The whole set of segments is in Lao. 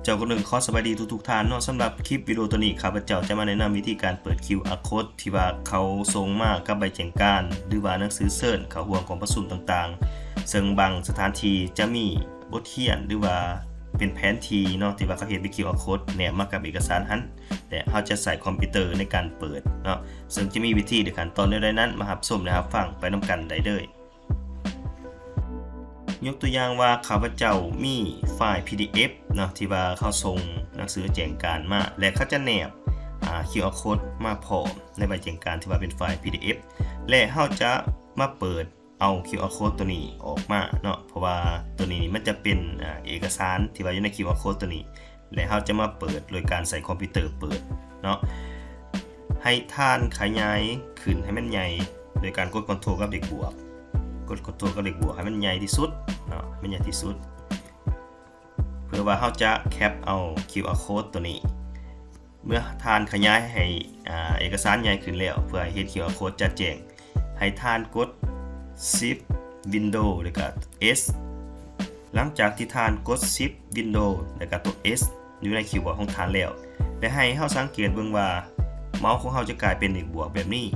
ເຈົ້າ ກ່ອນອື່ນຂໍສະບາຍດີທຸກໆທ່ານເນາະ. ສຳລັບຄລິບວິດີໂອໂຕນີ້ ຂ້າພະເຈົ້າຈະມາແນະນຳວິທີການເປີດ ຄິວອາ ໂຄດ ທີ່ວ່າເຂົາສົ່ງມາກັບໃບແຈ້ງການ ຫຼືວ່າໜັງສືເຊີນເຂົ້າຮ່ວມກອງປະຊຸມຕ່າງໆ ເຊິ່ງບາງສະຖານທີ່ຈະມີບົດຮຽນ ຫຼືວ່າເປັນແຜນທີ່ເນາະ ທີ່ວ່າເຂົາເຮັດເປັນ ຄິວອາ ໂຄດ ແນບມາກັບເອກະສານຫັ້ນ ແລະ ເຮົາຈະໃຊ້ຄອມພິວເຕີໃນການເປີດເນາະ, ເຊິ່ງຈະມີວິທີ ແລະ ຂັ້ນຕອນແນວໃດນັ້ນ ມາຮັບຊົມ ແລະ ຮັບຟັງໄປນຳກັນໄດ້ເລີຍ. ຍົກຕົວຢ່າງວ່າ ຂ້າພະເຈົ້າມີໄຟລ໌ ພີດີເອັຟ ເນາະ ທີ່ວ່າເຂົາສົ່ງໜັງສືແຈ້ງການມາ ແລະ ເຂົາຈະແນບ ອາ ຄິວອາ ໂຄດ ມາພ້ອມໃນໃບແຈ້ງການທີ່ວ່າເປັນໄຟລ໌ ພີດີເອັຟ ແລະ ເຮົາຈະມາເປີດເອົາ ຄິວອາ ໂຄດ ໂຕນີ້ອອກມາເນາະ, ເພາະວ່າໂຕນີ້ນີ້ມັນຈະເປັນ ອາ ເອກະສານທີ່ວ່າຢູ່ໃນ ຄິວອາ ໂຄດ ໂຕນີ້ ແລະ ເຮົາຈະມາເປີດໂດຍການໃຊ້ຄອມພິວເຕີເປີດເນາະ. ໃຫ້ທ່ານຂະຫຍາຍຂຶ້ນໃຫ້ມັນໃຫຍ່ ໂດຍການກົດຄອນໂທຣກັບເລກບວກ, ກົດຄອນໂທຣກັບເລກບວກໃຫ້ມັນໃຫຍ່ທີ່ສຸດເນາະ, ໃຫ້ມັນໃຫຍ່ທີ່ສຸດ ເພື່ອວ່າເຮົາຈະແຄັບເອົາ ຄິວອາ ໂຄດ ໂຕນີ້. ເມື່ອທ່ານຂະຫຍາຍໃຫ້ ອາ ເອກະສານໃຫຍ່ຂຶ້ນແລ້ວ ເພື່ອໃຫ້ເຫັນ ຄິວອາ ໂຄດ ຈະແຈ້ງ ໃຫ້ທ່ານກົດ ຊິບ ວິນໂດ ແລ້ວກະ ເອັສ. ຫຼັງຈາກທີ່ທ່ານກົດ ຊິບ ວິນໂດ ແລ້ວກະຕົວ ເອັສ ຢູ່ໃນຄີບອດຂອງທ່ານແລ້ວ ແລະ ໃຫ້ເຮົາສັງເກດເບິ່ງວ່າເມົາຂອງເຮົາຈະກາຍເປັນເລກບວກແບບນີ້.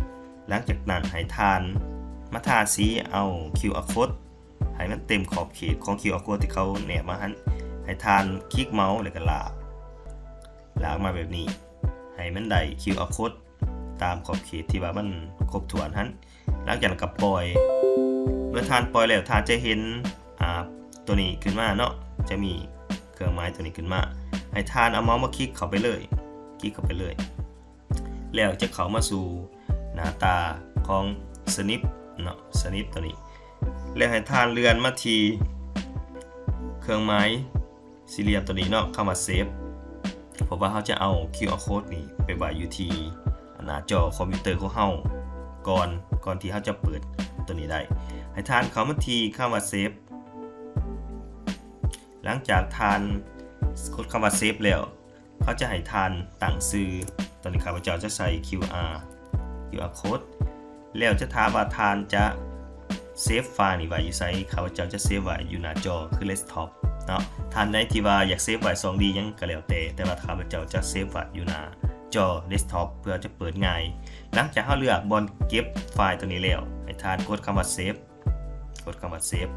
ຫຼັງຈາກນັ້ນໃຫ້ທ່ານມາທາສີເອົາ ຄິວອາ ໂຄດ ໃຫ້ມັນເຕັມຂອບເຂດຂອງ ຄິວອາ ໂຄດ ທີ່ເຂົາແນບມາຫັ້ນ. ໃຫ້ທ່ານຄລິກເມົາ ແລ້ວກະລາກ ລາກມາແບບນີ້ ໃຫ້ມັນໄດ້ ຄິວອາ ໂຄດ ຕາມຂອບເຂດທີ່ວ່າມັນຄົບຖ້ວນຫັ້ນ. ຫຼັງຈາກນັ້ນກະປ່ອຍ. ເມື່ອທ່ານປ່ອຍແລ້ວ ທ່ານຈະເຫັນ ອາ ໂຕນີ້ຂຶ້ນມາເນາະ, ຈະມີເຄື່ອງໝາຍໂຕນີ້ຂຶ້ນມາ. ໃຫ້ທ່ານເອົາເມົາມາຄລິກເຂົ້າໄປເລີຍ, ຄລິກເຂົ້າໄປເລີຍ ແລ້ວຈະເຂົ້າມາສູ່ໜ້າຕາຂອງ ສະນິບ ເນາະ, ສະນິບ ໂຕນີ້ ແລ້ວໃຫ້ທ່ານເລື່ອນມາທີ່ເຄື່ອງໝາຍ ສີ່ຫຼ່ຽມໂຕນີ້ເນາະ, ຄຳວ່າ ເຊບ ເພາະວ່າເຮົາຈະເອົາ ຄິວອາ ໂຄດ ນີ້ໄປໄວ້ຢູ່ທີ່ໜ້າຈໍຄອມພິວເຕີຂອງເຮົາກ່ອນ, ກ່ອນທີ່ເຮົາຈະເປີດໂຕນີ້ໄດ້. ໃຫ້ທ່ານເຂົ້າມາທີ່ຄຳວ່າ ເຊບ. ຫຼັງຈາກທ່ານກົດຄຳວ່າ ເຊບ ແລ້ວ ເຂົາຈະໃຫ້ທ່ານຕັ້ງຊື່. ຕອນນີ້ຂ້າພະເຈົ້າຈະໃສ່ ຄິວອາ ຄິວອາ ໂຄດ ແລ້ວຈະຖາມວ່າທ່ານຈະເຊບໄຟລ໌ນີ້ໄວ້ຢູ່ໃສ. ຂ້າພະເຈົ້າຈະເຊບໄວ້ຢູ່ໜ້າຈໍ ຄື ເດັສທັອບ ເນາະ. ທ່ານໃດທີ່ວ່າຢາກເຊບໄວ້ສອງດີຫຍັງກະແລ້ວແຕ່, ແຕ່ວ່າຂ້າພະເຈົ້າຈະເຊບໄວ້ຢູ່ໜ້າຈໍ ເດັສທັອບ ເພື່ອຈະເປີດງ່າຍ. ຫຼັງຈາກເຮົາເລືອກບ່ອນເກັບໄຟລ໌ໂຕນີ້ແລ້ວ ໃຫ້ທ່ານກົດຄຳວ່າ ເຊບ ກົດຄຳວ່າ ເຊບ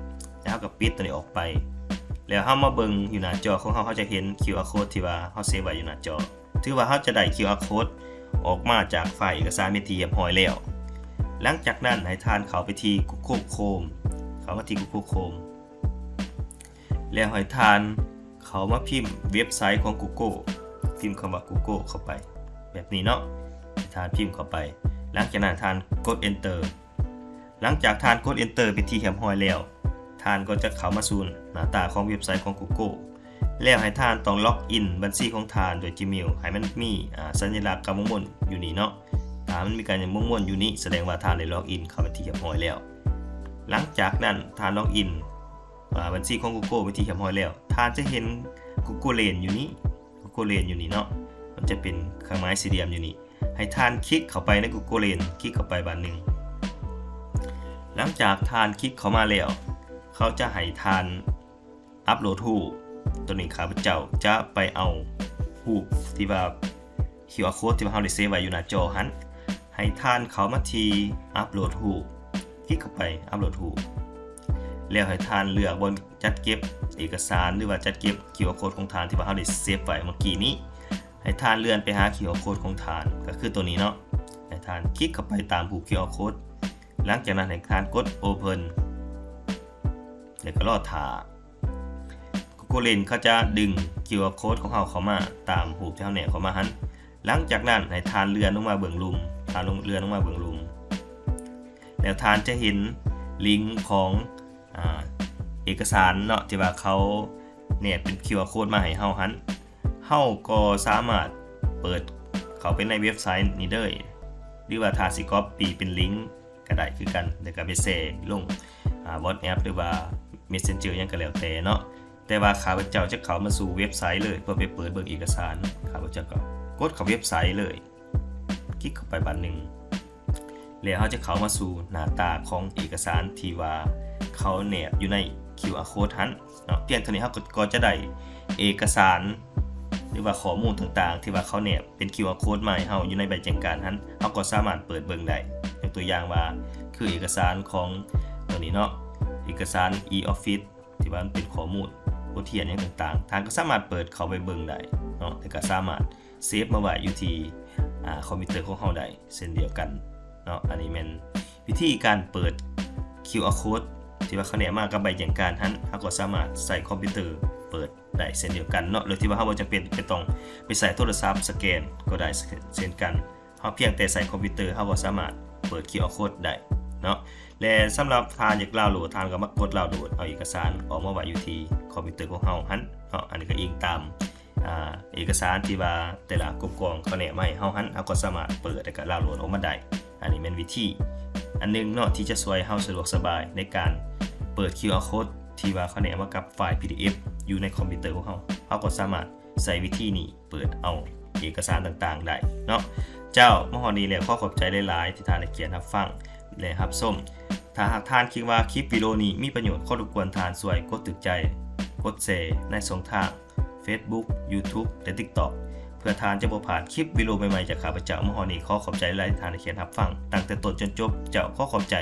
ແລ້ວເຮົາກະປິດໂຕນີ້ອອກໄປ. ແລ້ວເຮົາມາເບິ່ງຢູ່ໜ້າຈໍຂອງເຮົາ, ເຮົາຈະເຫັນ ຄິວອາ ໂຄດ ທີ່ວ່າເຮົາເຊບໄວ້ຢູ່ໜ້າຈໍ. ຖືວ່າເຮົາຈະໄດ້ ຄິວອາ ໂຄດ ອອກມາຈາກໄຟລ໌ເອກະສານເປັນທີ່ຮຽບຮ້ອຍແລ້ວ. ຫຼັງຈາກນັ້ນໃຫ້ທ່ານເຂົ້າໄປທີ່ ກູໂກໂຄຣມ ເຂົ້າມາທີ່ ກູໂກໂຄຣມ ແລ້ວໃຫ້ທ່ານເຂົ້າມາພິມເວັບໄຊຂອງ ກູໂກ, ພິມຄຳວ່າ ກູໂກ ເຂົ້າໄປແບບນີ້ເນາະ, ໃຫ້ທ່ານພິມເຂົ້າໄປ. ຫຼັງຈາກນັ້ນທ່ານກົດ ເອັນເຕີ. ຫຼັງຈາກທ່ານກົດ ເອັນເຕີ ເປັນທີ່ຮຽບຮ້ອຍແລ້ວ ທ່ານກໍຈະເຂົ້າມາສູ່ໜ້າຕາຂອງເວັບໄຊຂອງ ກູໂກ ແລ້ວໃຫ້ທ່ານຕ້ອງລັອກອິນບັນຊີຂອງທ່ານໂດຍ ຈີເມວ ໃຫ້ມັນມີ ອາ ສັນຍະລັກກັບວົງວົນຢູ່ນີ້ເນາະ. ຖ້າມັນມີການວົງວົນຢູ່ນີ້ ສະແດງວ່າທ່ານໄດ້ລັອກອິນເຂົ້າເປັນທີ່ຮຽບຮ້ອຍແລ້ວ. ຫຼັງຈາກນັ້ນທ່ານລັອກອິນ ອາ ບັນຊີຂອງ ກູໂກ ເປັນທີ່ຮຽບຮ້ອຍແລ້ວ ທ່ານຈະເຫັນ ກູໂກເລນ ຢູ່ນີ້, ກູໂກເລນ ຢູ່ນີ້ເນາະ, ມັນຈະເປັນເຄື່ອງໝາຍສີ່ຫຼ່ຽມຢູ່ນີ້. ໃຫ້ທ່ານຄລິກເຂົ້າໄປໃນ ກູໂກເລນ ຄລິກເຂົ້າໄປບາດໜຶ່ງ. ຫຼັງຈາກທ່ານຄລິກເຂົ້າມາແລ້ວ ເຂົາຈະໃຫ້ທ່ານອັບໂຫຼດຮູບ. ໂຕນີ້ຂ້າພະເຈົ້າຈະໄປເອົາຮູບທີ່ວ່າ ຄິວອາ ໂຄດ ທີ່ວ່າເຮົາໄດ້ເຊບໄວ້ຢູ່ໜ້າຈໍຫັ້ນ. ໃຫ້ທ່ານເຂົ້າມາທີ່ອັບໂຫຼດຮູບ, ຄລິກເຂົ້າໄປອັບໂຫຼດຮູບ ແລ້ວໃຫ້ທ່ານເລືອກບ່ອນຈັດເກັບເອກະສານ ຫຼືວ່າຈັດເກັບ ຄິວອາ ໂຄດ ຂອງທ່ານທີ່ວ່າເຮົາໄດ້ເຊບໄວ້ເມື່ອກີ້ນີ້. ໃຫ້ທ່ານເລື່ອນໄປຫາ ຄິວອາ ໂຄດ ຂອງທ່ານ ກະຄືໂຕນີ້ເນາະ. ໃຫ້ທ່ານຄລິກເຂົ້າໄປຕາມຮູບ ຄິວອາ ໂຄດ. ຫຼັງຈາກນັ້ນໃຫ້ທ່ານກົດ ໂອເພິນ ແລ້ວກະລໍຖ້າ. ກູໂກເລນ ເຂົາຈະດຶງ ຄິວອາ ໂຄດ ຂອງເຮົາເຂົ້າມາຕາມຮູບທີ່ເຮົາແນບເຂົ້າມາຫັ້ນ. ຫຼັງຈາກນັ້ນໃຫ້ທ່ານເລື່ອນລົງມາເບື້ອງລຸ່ມ, ທ່ານລົງ ເລື່ອນລົງມາເບື້ອງລຸ່ມ ແລ້ວທ່ານຈະເຫັນລິງຂອງ ອາ ເອກະສານເນາະ ທີ່ວ່າເຂົາແນບເປັນ ຄິວອາ ໂຄດ ມາໃຫ້ເຮົາຫັ້ນ. ເຮົາກໍສາມາດເປີດເຂົ້າໄປໃນເວັບໄຊນີ້ເລີຍ ຫຼືວ່າຖ້າຊິກັອບປີ້ເປັນລິງກະໄດ້ຄືກັນ ແລ້ວກະໄປແຊລົງ ອາ ວັອດແອັບ ຫຼືວ່າ ເມັດເຊັນເຈີ ຫຍັງກະແລ້ວແຕ່ເນາະ. ແຕ່ວ່າຂ້າພະເຈົ້າຈະເຂົ້າມາສູ່ເວັບໄຊເລີຍ ເພື່ອໄປເປີດເບິ່ງເອກະສານ. ຂ້າພະເຈົ້າກໍກົດເຂົ້າເວັບໄຊເລີຍ, ຄລິກເຂົ້າໄປບາດໜຶ່ງ ແລ້ວເຮົາຈະເຂົ້າມາສູ່ໜ້າຕາຂອງເອກະສານທີ່ວ່າເຂົາແນບຢູ່ໃນ ຄິວອາ ໂຄດ ຫັ້ນເນາະ. ພຽງເທົ່ານີ້ເຮົາກໍ ກໍຈະໄດ້ເອກະສານ ຫຼືວ່າຂໍ້ມູນຕ່າງໆ ທີ່ວ່າເຂົາແນບເປັນ ຄິວອາ ໂຄດມາໃຫ້ເຮົາຢູ່ໃນໃບແຈ້ງການຫັ້ນ ເຮົາກໍສາມາດເປີດເບິ່ງໄດ້. ຍົກຕົວຢ່າງວ່າ ຄືເອກະສານຂອງຕົວນີ້ເນາະ, ເອກະສານ e-office ທີ່ວ່າມັນເປັນຂໍ້ມູນບົດຮຽນຫຍັງຕ່າງໆ ທ່ານກໍສາມາດເປີດເຂົ້າໄປເບິ່ງໄດ້ເນາະ ແລ້ວກໍສາມາດເຊບມາໄວ້ຢູ່ທີ່ ອາ ຄອມພິວເຕີຂອງເຮົາໄດ້ເຊັ່ນດຽວກັນເນາະ. ອັນນີ້ແມ່ນວິທີການເປີດ ຄິວອາ ໂຄດ ທີ່ວ່າເຂົາແນບມາກັບໃບແຈ້ງການຫັ້ນ ເຮົາກໍສາມາດໃຊ້ຄອມພິວເຕີເປີດໄດ້ເຊັ່ນດຽວກັນເນາະ ໂດຍທີ່ວ່າເຮົາບໍ່ຈຳເປັນໄປຕ້ອງໄປໃຊ້ໂທລະສັບສະແກນກໍໄດ້ເຊັ່ນກັນ. ເຮົາພຽງແຕ່ໃຊ້ຄອມພິວເຕີ ເຮົາກໍສາມາດເປີດ ຄິວອາ ໂຄດ ໄດ້ເນາະ. ແລະ ສຳລັບທ່ານຢາກດາວໂຫຼດ ທ່ານກໍມາກົດດາວໂຫຼດເອົາເອກະສານອອກມາໄວ້ຢູ່ທີ່ຄອມພິວເຕີຂອງເຮົາຫັ້ນເນາະ. ອັນນີ້ກໍອີງຕາມ ອາ ເອກະສານທີ່ວ່າແຕ່ລະກົມກອງເຂົາແນບມາໃຫ້ເຮົາຫັ້ນ ເຮົາກໍສາມາດເປີດ ແລ້ວກໍດາວໂຫຼດອອກມາໄດ້. ອັນນີ້ແມ່ນວິທີອັນໜຶ່ງເນາະ ທີ່ຈະຊ່ວຍເຮົາສະດວກສະບາຍໃນການເປີດ ຄິວອາ ໂຄດ ທີ່ວ່າເຂົາແນບມາກັບໄຟລ໌ ພີດີເອັຟ ຢູ່ໃນຄອມພິວເຕີຂອງເຮົາ. ເຮົາກໍສາມາດໃຊ້ວິທີນີ້ ເປີດເອົາເອກະສານຕ່າງໆໄດ້ເນາະ. ເຈົ້າ ມາຮອດນີ້ແລ້ວ ຂໍຂອບໃຈຫຼາຍໆ ທີ່ທ່ານໄດ້ຂຽນຮັບຟັງ ແລະ ຮັບຊົມ. ຖ້າຫາກທ່ານຄິດວ່າຄລິບວິດີໂອນີ້ມີປະໂຫຍດ, ຂໍລົບກວນທ່ານຊ່ວຍກົດຖືກໃຈ, ກົດແຊໃນຊ່ອງທາງ Facebook, YouTube ແລະ TikTok ເພື່ອທ່ານຈະບໍ່ພາດຄລິບວິດີໂອໃໝ່ໆຈາກຂ້າພະເຈົ້າ. ມາຮອດນີ້ ຂໍຂອບໃຈຫຼາຍໆ ທີ່ທ່ານໄດ້ຂຽນຮັບຟັງຕັ້ງແຕ່ຕົ້ນຈົນຈົບ. ເຈົ້າ ຂໍຂອບໃຈ.